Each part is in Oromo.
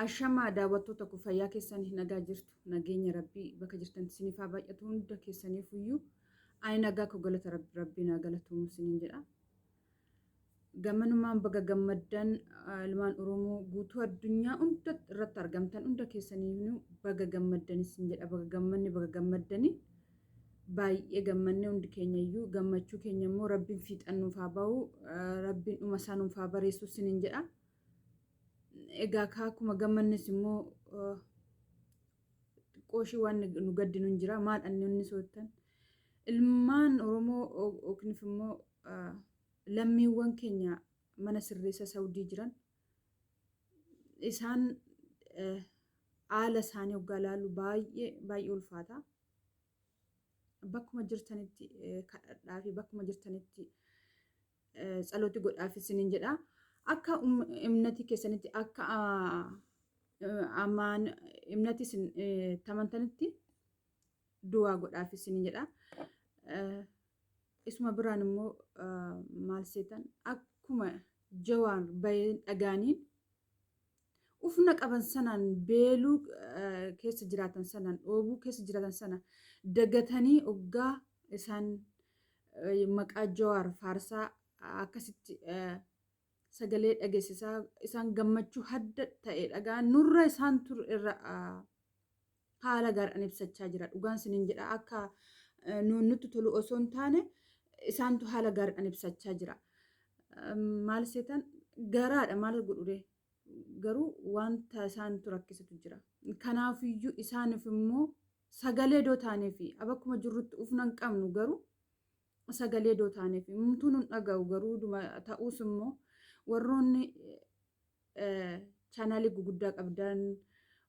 Ashamaa daawwattoota koo, fayyaa keessan, nagaa jirtu? Nageenya Rabbii bakka jirtan isiniif haa baay'atu hunda keessaniifuyyuu. Ani nagaa koo, galata Rabbi, Rabbii naa galatuumu isiniin jedha. Gamanumaan baga gammaddan. Ilmaan Oromoo guutuu addunyaa hunda irratti argamtan hunda keessaniifuu baga gammaddan isin jedha. Baga gammanne, baga gammaddani. Baay'ee gammanne hundi keenya iyyuu. Gammachuu keenya immoo Rabbiin fiixan nuuf haa bahu, Rabbiin dhuma isaa nuuf haa bareessu isiniin jedha. Egaa akkuma gammannes immoo xiqqooshii waan nu gaddinu hin jira. Maal anni soottan ilmaan Oromoo yookiin immoo lammiiwwan keenya mana sirreessa Saudii jiran, isaan haala isaanii hoggaa ilaallu baay'ee baay'ee ulfaata. Bakkuma jirtanitti kadhadhaa fi bakkuma jirtanitti tsalooti godhaaf isiniin jedha. Akka imnatii keessanitti, akka amaan imnatii isin tamantanitti du'aa godhaaf isiniin jedha. Isuma biraan immoo maal seetan, akkuma Jawaar bahee dhagaaniin ufna qaban sanaan, beeluu keessa jiraatan sanaan, dhoobuu keessa jiraatan sana dagatanii, oggaa isaan maqaa Jawaar faarsaa akkasitti sagalee dhageessisaa, isaan gammachuu hadda ta'e dhagaa nurra isaan tur irra haala gaariidhaan ibsachaa jira. Dhugaan isiniin jedha, akka nuun nutti tolu osoo hin taane isaantu haala gaariidhaan ibsachaa jira. Maal seetan, garaadha maal godhure, garuu wanta isaantu rakkisutu jira. Kanaafiyyuu isaaniif immoo sagalee doo taanee fi bakkuma jirrutti ufna hin qabnu, garuu sagalee doo taanee fi humtuu nun dhaga'u, garuu ta'uus immoo warroonni chaanaalii guguddaa qabdan,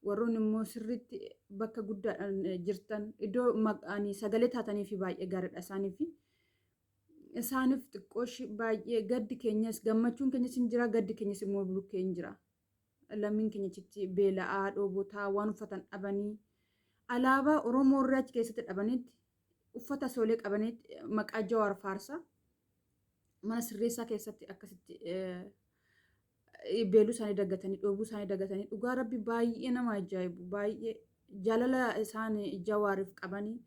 warroonni immoo sirriitti bakka guddaadhaan jirtan, iddoo maqaanii sagalee taatanii fi baay'ee gaariidha isaaniif. Isaaniif xiqqooshi baay'ee gaddi keenyas gammachuun keenyas hin jira, gaddi keenyas immoo bulukkee hin jira. Lammiin keenya achitti beela'aa, dhoobotaa, waan uffatan dhabanii, alaabaa Oromoo irraa achi keessatti dhabanitti, uffata soolee qabanitti maqaa Jawaar faarsaa mana sirreessaa keessatti akkasitti beeluu isaanii dagatanii, dhoobuu isaanii dagatanii, dhugaa Rabbi baay'ee nama ajaa'ibu. Baay'ee jaalala isaan Jawaariif qabanii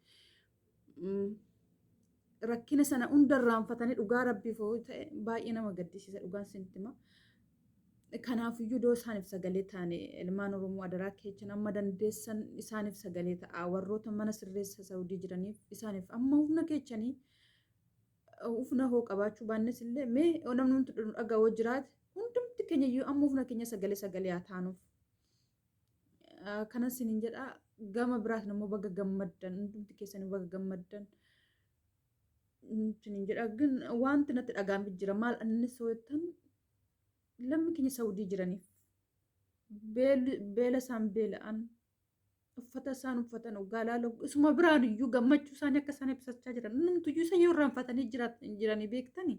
rakkina sana hunda irraanfatanii, dhugaa Rabbiif hoo ta'e baay'ee nama gaddisiisa, dhugaan isinitti hima. Kanaafiyyuu iddoo isaaniif sagalee taane, ilmaan Oromoo, adaraa keechan amma dandeessan isaaniif sagalee ta'a. Warroota mana sirreessa Saudii jiraniif isaaniif amma humna keechanii, humna hoo qabaachuu baannes illee, mee namni hundi dhaga'oo jiraate, hundumti keenya iyyuu amma humna keenya sagalee haa taanuuf. Kanas isiniin jedha. Gama biraatiin immoo baga gammaddan, hundumti keessanii baga gammaddan isiniin jedha. Wanti natti dhaga'ame jira, maal annis hojjetan lammi keenya Saudii jiraniif beela isaan beela'an, uffata isaan uffatan hoggaa ilaalu, isuma biraan iyyuu gammachuu isaanii akka isaan ibsachaa jiran, hundumtuyyuu isa yoo irraanfatanii jiranii beektanii,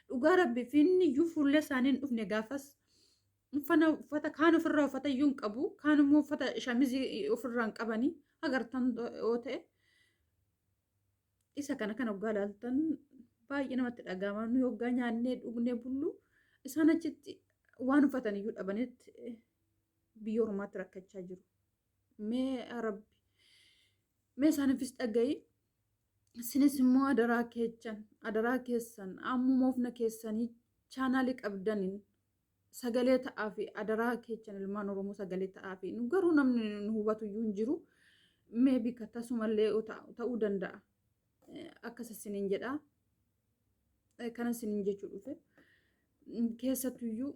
dhugaa Rabbi fi inni iyyuu fuullee isaanii hin dhufne. Gaafas uffata kaan ofirraa uffata iyyuu hin qabu, kaan immoo uffata shamizii ofirraa hin qabanii agartan yoo ta'e, isa kana hoggaa ilaaltan baay'ee namatti dhaga'ama. Nu hoggaa nyaannee dhugnee bullu, isaan achitti waan uffatan iyyuu dhabanitti biyya ormaatti rakkachaa jiru. Mee Rabbi, mee isaaniifis dhaga'i. Isinis immoo adaraa keechan, adaraa keessan, ammuma ufna keessanii chaanaalii qabdaniin sagalee ta'aa fi adaraa keechan, ilmaan Oromoo, sagalee ta'aa fi nu garuu namni nu hubatu iyyuu hin jiru. Mee bika tasumallee ta'uu danda'a. Akkas isiniin jedha. Kana isiniin jechuu dhufe. Keessattuyyuu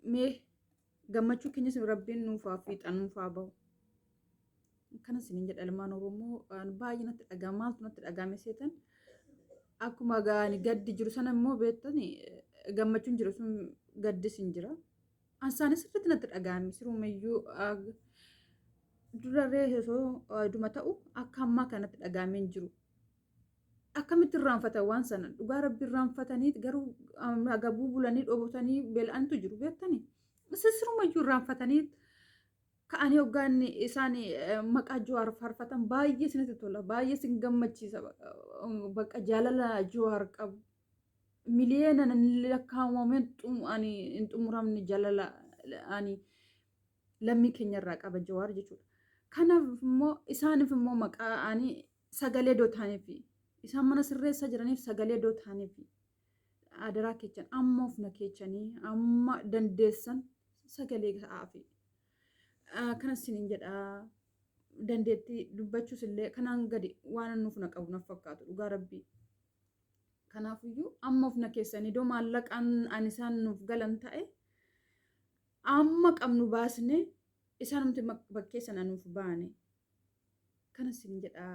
mee gammachuu keenyas Rabbiin nuuf haa fiixan, nuuf haa bahu. Kana isiniin jedha, ilmaan Oromoo. Baay'ee natti dhaga'ama. Maaltu natti dhaga'ame seetan? Akkuma gaddi jiru sana immoo beektani, gammachuun jiru sun gaddis hin jira. Ansaanis sirriitti natti dhaga'ame. Sirumayyuu durarree osoo dhuma ta'u akka ammaa kanatti dhaga'amee hin jiru. Akkamitti irraanfatan waan sana? Dhugaa Rabbi, irraanfatanii garuu agabuu bulanii dhoobotanii beela'antu jiru beektani. Sirumayyuu irraanfatanii ka'anii hoggaan isaan maqaa Jawaar faarfatan baay'ee isinitti tola, baay'ee isin gammachiisa. Bakka jaalala Jawaar qabu miliyoona lakkaawamee ani hin xumuramne jaalala ani Lammii keenya irraa qaba Jawaar jechuudha. Kanaaf immoo isaaniif immoo maqaa ani sagalee doo taaniif isaan mana sirreessaa jiraniif sagalee doo taaniif adaraa keechan amma ofna keechanii amma dandeessan sagalee ta'aafi. Kana isiniin jedha dandeettii dubbachuus illee kanaan gadi waan nuuf na qabu na fakkaatu dhugaa rabbii. Kanaafiyyuu amma ofna keessanii iddoo maallaqaan ani isaan nuuf galan ta'e amma qabnu baasnee isaanumti bakkee sana nuuf baane. Kana isin jedha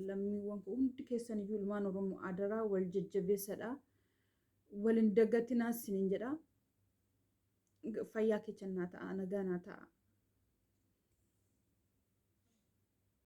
lammiiwwan koo hundi keessan iyyuu ilmaan Oromoo adaraa wal jajjabeessadha. Wal hin dagatinaa isiniin jedha. Fayyaa keechan naa ta'a nagaa naa ta'a.